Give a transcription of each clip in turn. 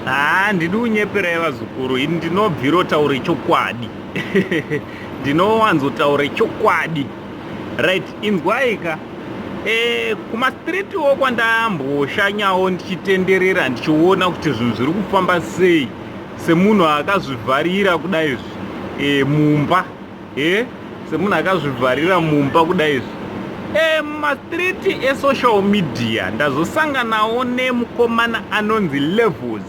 Haa, ndidi kunyeperai vazukuru, ini ndinobvirotaure chokwadi. Ndinowanzotaure chokwadi. Right, inzwaika. Kumastreetwo kwandamboshanyawo ndichitenderera ndichiona kuti zvinhu zviri kufamba sei semunhu akazvivharira kudai izvi mumba. Semunhu akazvivharira mumba kudai izvi. Mumastreet esocial media ndazosanganawo nemukomana anonzi Levels.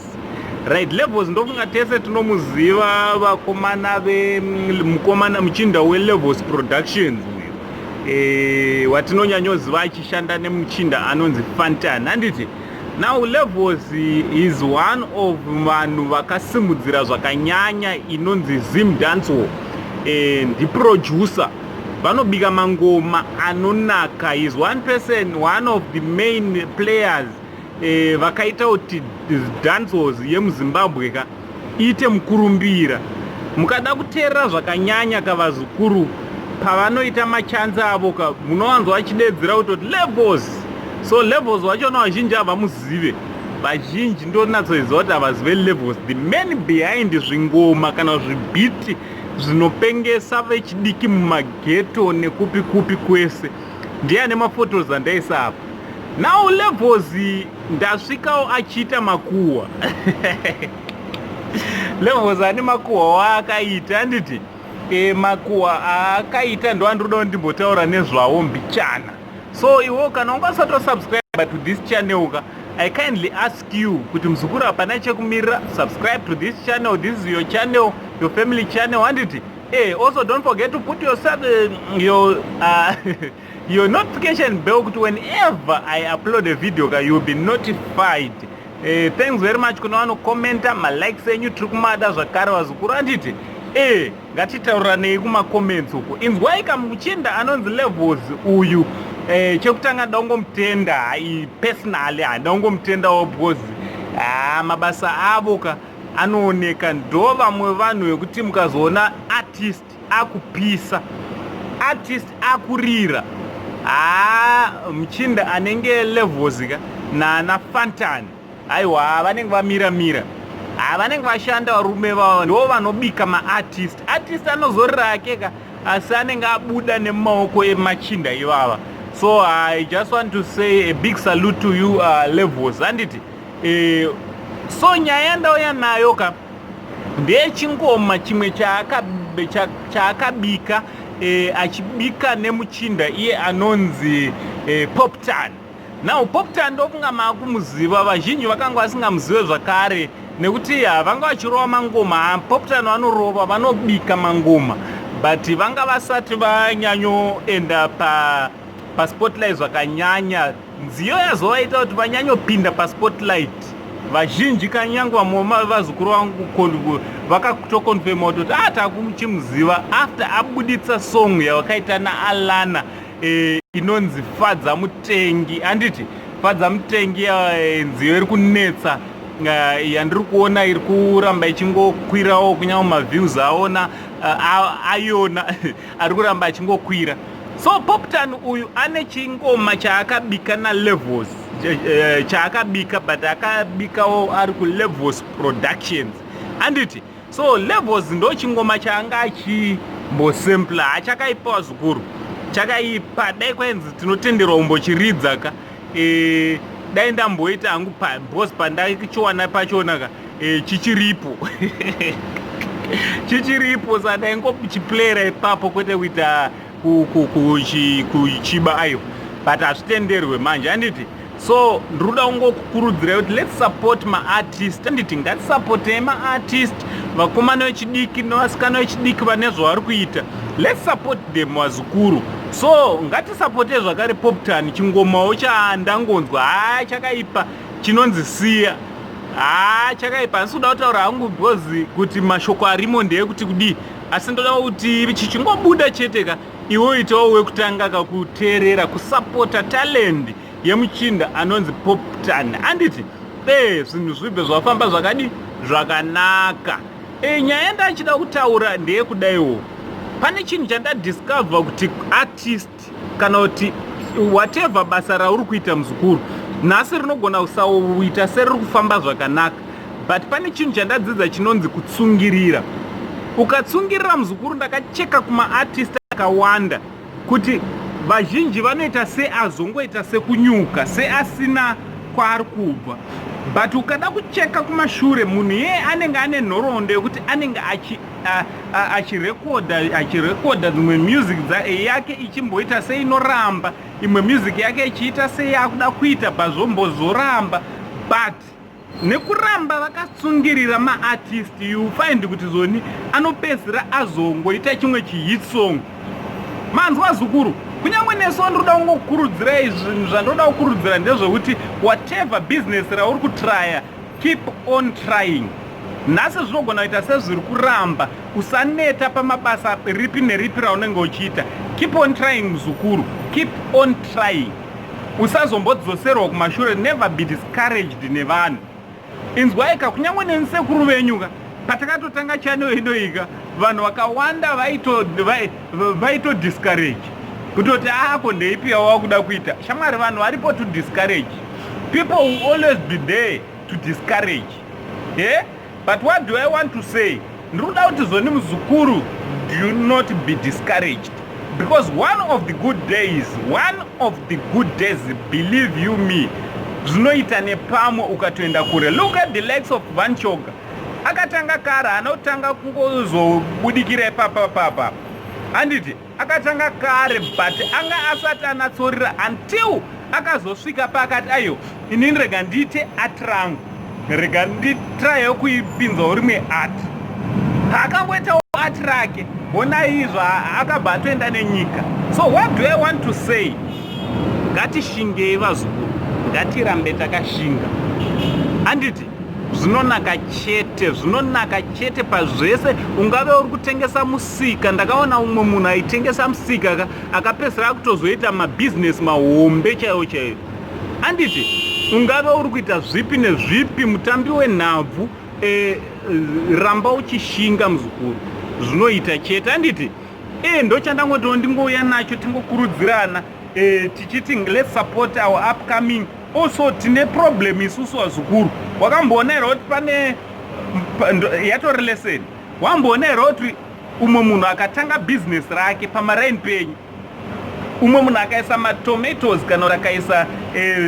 Right, Levels ndofunga tese tinomuziva, vakomana vemukomana muchinda weLevels Productions uyu, watinonyanyoziva achishanda nemuchinda anonzi Fantan, handiti? Now Levels is one of vanhu vakasimudzira zvakanyanya inonzi Zim Dancehall. Ndiproducer, vanobika mangoma anonaka. Is one person, one of the main players vakaita kuti dancehall yemuZimbabwe ka iite mukurumbira. Mukada kuteerera zvakanyanya kavazukuru, pavanoita machants avo ka, munowanzwa vachidedzera kutoti "Levels". So Levels vachona vazhinji havamuzive. Vazhinji ndonatsoziva kuti havazive Levels, the man behind zvingoma kana zvibeat zvinopengesa vechidiki mumaghetto nekupi kupi kwese. Ndiye ane maphotos andaisa apa. Now Levels ndasvikawo achiita makuhwa. Levels ane makuhwa waakaita, handiti? Makuhwa aakaita ndo andinoda kuti ndimbotaura nezvawo mbichana. So iwo kana unga usati wasubscribe to this channel ka, I kindly ask you kuti muzukuru, hapana chekumirira, subscribe to this channel. This is your channel, your family channel, handiti? Also don't forget to put your notification bell kuti whenever I upload a video ka, you'll be notified. Thanks very much kuna vanokomenta. Malikes enyu tiri kumada zvakare vazukuru, handiti? Ngatitauranei kumacomments uko. Inzwai kamuchinda anonzi Levels uyu. Chekutanga nda kungomutenda personally, handa kungomutendawo because ha, mabasa avo ka anooneka. Ndo vamwe vanhu vekuti mukazoona artist akupisa, artist akurira, haa, muchinda anenge Levels ka nana Fantan, aiwa, vanenge vamira mira. Ha, vanenge vashanda varume vavo, ndo vanobika maartist. Artist anozorira ake ka, asi anenge abuda nemumaoko emachinda ivava. So I just want to say a big salute to you, Levels, handiti? So nyaya yandauya nayo ka ndeyechingoma chimwe chaakabika, achibika nemuchinda iye anonzi Poptan. Now Poptan ndokunga maakumuziva, vazhinji vakanga vasingamuzive zvakare nekuti havanga vachirova mangoma. Poptan vanorova, vanobika mangoma, but vanga vasati vanyanyoenda paspotlight zvakanyanya. Nziyo yazovaita kuti vanyanyopinda paspotlight, vazhinji kanyange vamwe vazukuru vangu vakatoconfirma kuti a takuchimuziva after abuditsa song yavakaita naAlana, inonzi "Fadza Mutengi", handiti? "Fadza Mutengi", nziyo iri kunetsa, yandiri kuona iri kuramba ichingokwirawo, kunyange maviews aona ayona ari kuramba achingokwira. So Poptan uyu ane chingoma chaakabika naLevels, chaakabika, but akabikawo ari kuLevels Productions, handiti? So Levels ndo chingoma chaanga achimbosempla. Hachakaipawa zvikuru, chakaipa. Dai kwainzi tinotenderwa kumbochiridza ka, dai ndamboita hangu, because pandachiwana pachona ka, chichiripo, chichiripo, saka ndaingochiplayera ipapo, kwete kuita kuchiba, aiwa, but hazvitenderwe manje, handiti? So ndiri kuda kungokukurudzirai kuti let's support maartist, handiti? Ngatisapotei maartist, vakomana vechidiki nevasikana vechidiki vane zvavari kuita. Let's support them, vazukuru. So ngatisapotei zvakare Poptan. Chingomawo chandangonzwa, haa, chakaipa, chinonzi "Siya". Haa, chakaipa. Handisi kuda kutaura hangu because kuti mashoko arimo ndeyekuti kudii, asi ndoda kuti chichingobuda chete ka, iwe uitawo wekutanga kakuteerera, kusapota talent yemuchinda anonzi Poptan, handiti? Zvinhu zvibve zvafamba zvakadi zvakanaka. Nyaya yandachida kutaura ndeyekudaiwo, pane chinhu chandadiscover kuti artist kana kuti whatever basa rauri kuita, muzukuru, nhasi rinogona kusauita seriri kufamba zvakanaka. But pane chinhu chandadzidza chinonzi kutsungirira. Ukatsungirira, muzukuru, ndakacheka kumaartist akawanda kuti vazhinji vanoita seazongoita sekunyuka, seasina kwaari kubva, but ukada kucheka kumashure, munhu iyeye anenge ane nhoroondo yekuti anenge achirekodha dzimwe music yake ichimboita seinoramba, imwe music yake ichiita seyakuda kuita, pazvombozoramba, but nekuramba vakatsungirira maartist, you find kuti zoni anopedzisira azongoita chimwe chihit song. Manzwa, zukuru? Kunyange nesu ndinoda kungokurudzirai, zvinhu zvandoda kukurudzira ndezvekuti whatever business rauri kutraya, keep on trying. Nhasi zvinogona kuita sezviri kuramba, usaneta pamabasa ripi neripi raunenge uchiita. Keep on trying, muzukuru, keep on trying. Usazombodzoserwa kumashure. Never be discouraged nevanhu. Inzwaika, kunyange nenisekuru venyuka, patakatotanga channel inoika, vanhu vakawanda vaitodiscourage kutoti, "Ako ndeipi yawakuda kuita, shamwari?" Vanhu varipo to discourage. People will always be there to discourage, yeah? But what do I want to say? Ndiri kuda kuti zoni, muzukuru, do not be discouraged, because one of the good days, one of the good days, believe you me, zvinoita nepamwe ukatoenda kure. Look at the likes of Van Choga. Akatanga kare, haana kutanga kungozobudikira ipapapapa, handiti? Akatanga kare, but anga asati anatsorira until akazosvika paakati, "Aiyo, inini rega ndiite art rangu, rega nditrayewo kuipinzawo rimwe art." Paakangoitawo art rake, honai izvo, akabva atoenda nenyika. So what do I want to say? Ngatishingei, vazukuru, ngatirambe takashinga, handiti? Zvinonaka chete, zvinonaka chete pazvese. Ungave uri kutengesa musika, ndakaona umwe munhu aitengesa musika ka, akapedzisira akutozoita mabhizinesi mahombe chaiwo chaiwo, handiti? Ungave uri kuita zvipi nezvipi, mutambi wenhabvu, ramba uchishinga, muzukuru, zvinoita chete, handiti? Ndochandangotiwo ndingouya nacho, tingokurudzirana, tichiti let's support our upcoming. Also tine problem isusu, vazukuru. Wakamboona here kuti pane yatori lesson? Wamboona here kuti umwe munhu akatanga bhizinesi rake pamaraini penyu, umwe munhu akaisa matomatoes kana kuti akaisa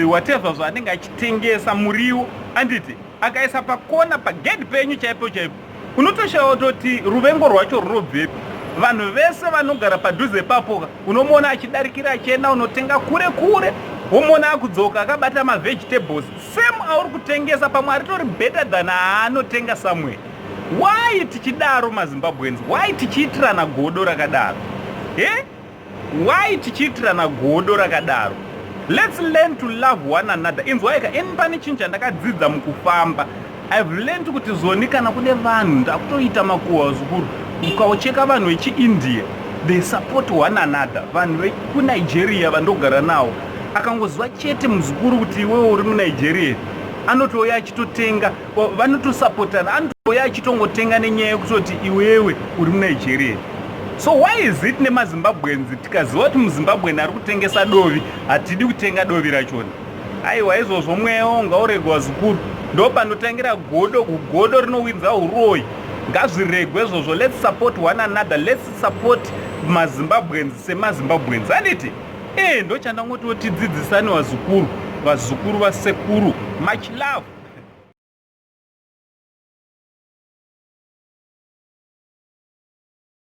whatever zvaanenge achitengesa, muriwo, handiti? Akaisa pakona pagedhi penyu chaipo chaipo, unotoshawa kutoti ruvengo rwacho runobvepi. Vanhu vese vanogara padhuze papoka, unomuona achidarikira, achienda unotenga kure kure, womuona akudzoka akabata mavegetables same auri kutengesa, pamwe aritori better than aanotenga somewhere. Why tichidaro, maZimbabweans? Why tichiitirana godo rakadaro, he? Why tichiitirana godo rakadaro? Let's learn to love one another. Inzwaika, ini pane chinhu chandakadzidza mukufamba. I've learned kuti zoni kana kune vanhu, ndakutoita makuhwa, zukuru, ukaucheka vanhu vechiIndia, they support one another. Vanhu vekuNigeria vandogara navo, akangoziva chete, muzukuru, kuti iwewe uri muNigeria, anotouya achitotenga. Vanotosapotana, anotouya achitongotenga nenyaya yekutoti iwewe uri muNigeria. So why is it nemaZimbabweans, tikaziva kuti muZimbabwen ari kutengesa dovi, hatidi kutenga dovi rachona? Aiwa, izvozvo mweya ungauregwa, zukuru. Ndo panotangira godo. Godo rinowinza uroyi, ngazviregwe izvozvo. Let's support one another. Let's support maZimbabweans semaZimbabweans, handiti? Ndo chandangotiwo tidzidzisane, vazukuru, vazukuru vasekuru. Much love.